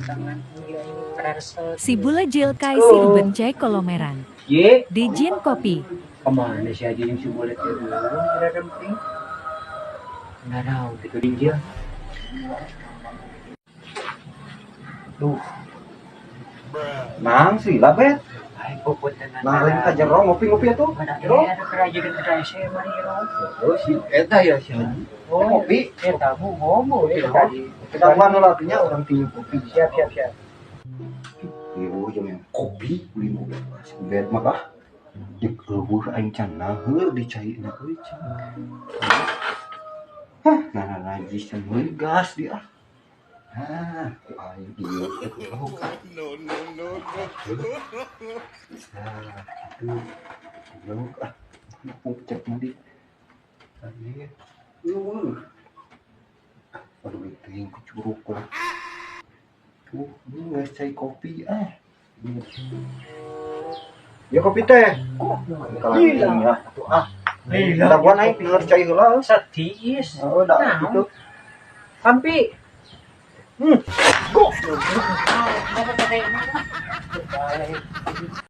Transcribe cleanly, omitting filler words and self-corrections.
Tangan ini. Si bule jil kai si ubet cai kolomeran. Ye, Di jin kopi. Kemana si Haji yang si bule itu? Tidak ada penting. Nggak tahu gitu dia. Duh, Mang sih lah bet. Ay pupunta na. Nah, lain ka jero ngopi-ngopi atuh. Mana Jero. ada kerajaan kedai saya mari jero. Oh, si eta ya si Haji. Oh, Ngopi. Eh, tamu ngomong ya tadi. Kita nu latihnya orang tinggi kopi. Siap, siap, siap. Ieu jeung yang kopi beli mobil si bet mah ah. Jeung eueuh aing can naheur di caina euy cing. Hah, nah nah najis can meuli gas dia. Ah, ku aing ieu goblok. No, no, no, no. Nah, gitu. Goblok ah. Pucet mah di. Tadi. Eueuh. Aduh, itu yang kucuruk lah. Tuh, ini nggak cai kopi ah. Ya kopi teh. Kalau Gila. ya, tuh ah. Gila. Kita gua naik dengar cai heula. Sedih. Oh, dah Nah. gitu. Sampai. Go. Apa tadi?